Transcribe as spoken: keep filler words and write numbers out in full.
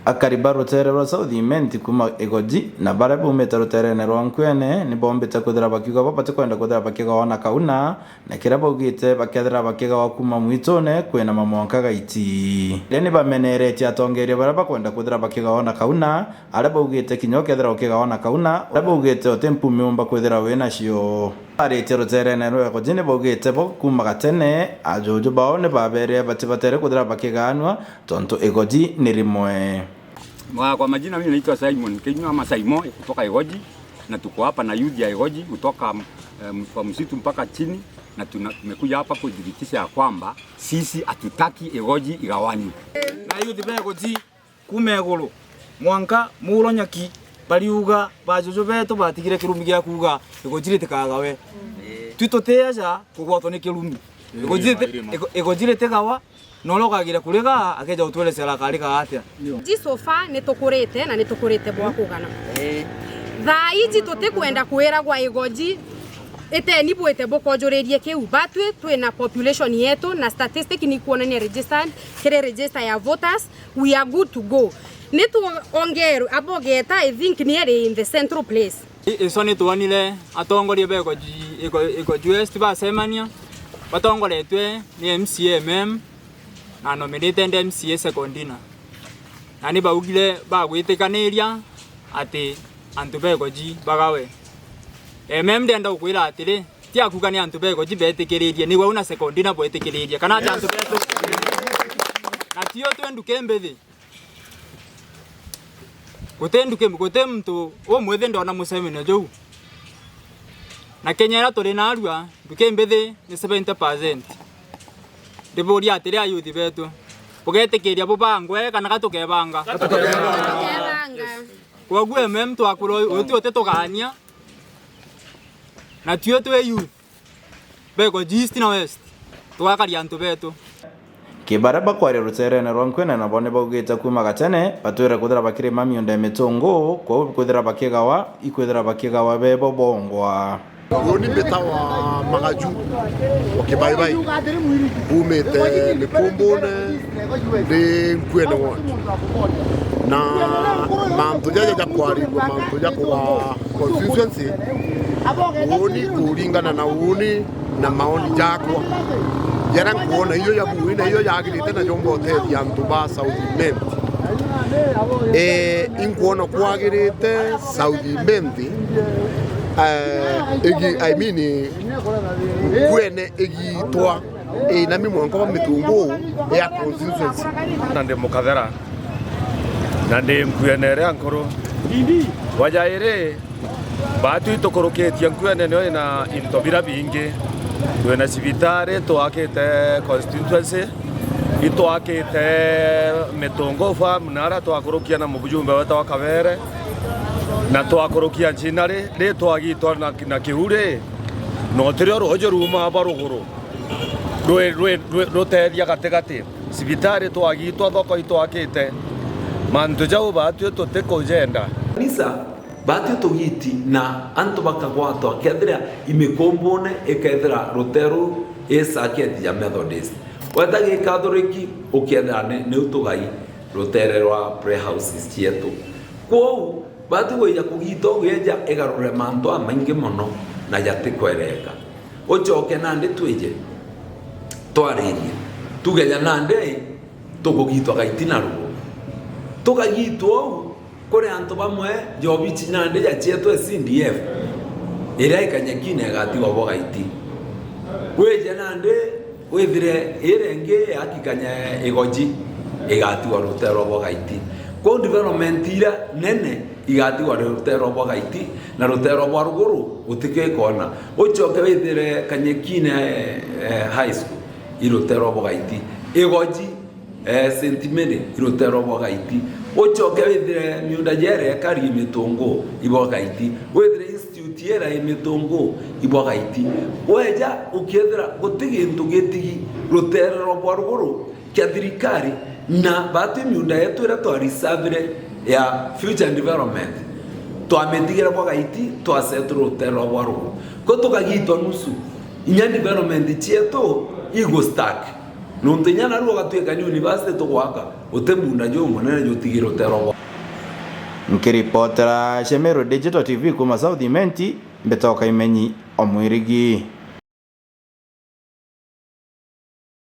Akari ba ruteere rwa South Imenti kuuma Igoji na baria baumite ruteerene rwa Nkwene ni boombite kwithira bakiuga bo batikwenda kwithira bakigawa na kauna, na kiria baugite bakethira bakigawa kuuma mwitune kwina mamwanka gaiti. Ria ni bameneretie atongeeria baria bakwenda kwithira bakigawa na kauna, aria baugite kinya ukethira ukigawa na kauna, aria baugite uti mpumi umba kwithira winacio. Baaritie ruteerene rwa Igoji ni baugite bo kuuma gatene, ajuju bao ni babeere batibatere kwithira bakigaanua, tontu Igoji ni rimwe. Mwa-, kwa majina mimi naitwa Simon Kinyua ama Saimo kutoka Igoji, na tuko hapa na youth ya Igoji kutoka, em, kwa msitu mpaka chini, na tuna-, tumekuja hapa kudhibitisha ya kwamba sisi hatutaki Igoji igawanywe. Na youth ba Igoji kuuma iguru mwanka Muuro Nyaki bariuga bajuju betu batigire kirumi gia kuuga Igoji ritikagawe. Twi tuti aja kugwatwa ni kirumi. Igoji riti-, Igo-, Igoji ritigawa, na uria ukagira kuriga akeja gutwerecia arakariga atia. Ji so far ni tukurite na ni tukurite bwa kugana. Thaa iji tutikwenda kwiragwa Igoji iteni bwite bukojuririe kiu. Batwi twina population yetu na statistic ni kuonania registered kiri register ya voters, we are good to go. Ni tuongerwe abogeta, I think ni eri in the central place. I-, ico ni twonire atongoria ba Igoji, Igo-, Igoji West bacemania, batongoretwe ni M C A M M na nominated M C A Secondina. Na ni baugire bagwitikaniria ati antu ba Igoji bagawe. M M ndienda gukwira atiri, ti akuga ni antu ba Igoji betikiririe, ni wau na Secondina bwetikiririe, kana ati antu betu. Na tio twi nduki mbithi. Guti nduki, guti muntu umwithi ndona mucemanio juu. Na Kenya iria turi narua, nduki mbithi ni seventy percent. Ndiburia atiri ayuthi betu, bugetikiria bubangwe kana gatukebanga? Tukebanga. Kwoguo M M twakura uti uti tugania, na tio twi youth ba Igoji East na West, tugakaria antu betu. Ki baria bakwaria ruteerene rwa Nkwene nabo ni baugite kuuma gatene batwire kwithira bakirima miunda ya mitungu, kwou kwithira bakigawa, ikwithira bakigawa bebo bongwa. Uuni mbitawa Magaju wa Kibaibai, mbuumite Mikumbune, ndi Nkwene ward. Na mantu jaja jakwarigua, mantu ja kuga constituency, uuni kuringana na uuni na maoni jakwa, jaria nkwona iyo jabui na iyo jagirite na jomba utethia antu ba South Imenti. Eh, inkwona kwagirite South Imenti, eh, igi-, I mean, Nkwene igitwa. Ii, na mi mwanka wa mitungu ya constituency. Na ndi Mukathera, na ndi Nkwene iria nkuru. Bwa jairi, baatu itukurukitie Nkwene nio ina into biria bingi. Twina cibitari, twakite constituency, itwakite mitungu farm, na aria twakurukia na mujumbe wetu wa Kabere, na twakurukia ncinari, ri twagitwa na, na kiuri, na utirio ruuji ruumaa bwa ruguru. Rwi-, rwi-, rwi-, rutethia gatigati. Cibitari twagitwa, thoko itwakite. Mantu jau baatwi tutikujenda. Kanisa baatwi tugiti na antu bakagwatwa, kethira imikumbune ikethira ruteru i circuit ya Methodist. Weta Gikathoriki ukethira ni, niu tugai rutere rwa prayer houses cietu. Kwou baatwi gwija kugita ugeja igarure mantu amaingi mono na jatikwereka. Ucoke nandi twije twaririe, tugeja nandi tugugitwa Gaiti na ruguru. Tugagitwa uu, kuri antu bamwe jobichi nandi jacietwe C D F, iria ikanyekine igatigwa bwa Gaiti. Wije nandi withire iria ingi yakikanya Igoji igatigwa rutere rwa bwa Gaiti. Kwou development iria nene igatigwa rutere rwa bwa Gaiti, na rutere rwa bwa ruguru gutikikona. Ucoke withire Kanyekine, eh, High School, i rutere rwa bwa Gaiti. Igoji, eh, Saint Mary, i rutere rwa bwa Gaiti. Ucoke withire miunda jere ekari imitungu, i bwa Gaiti. Withire institute yera imitungu, i bwa Gaiti. Weja ukethira guti gintu gitigi rutere rwa bwa ruguru, kia thirikari, na baatwi miunda yetu iria twa reserve-re ya future development, twamitigire bwa Gaiti, twasetu rutere rwa bwa ruguru. Ko tukagitwa nusu, inya development cietu igu stuck. Nontu inya naru ugatwika ni university tugwaka, uti munda jumunene jutigire uterogwa. Nkiripotera Shemero Digital T V kuma South Imenti, Mbitoka Imenyi Omwirigi.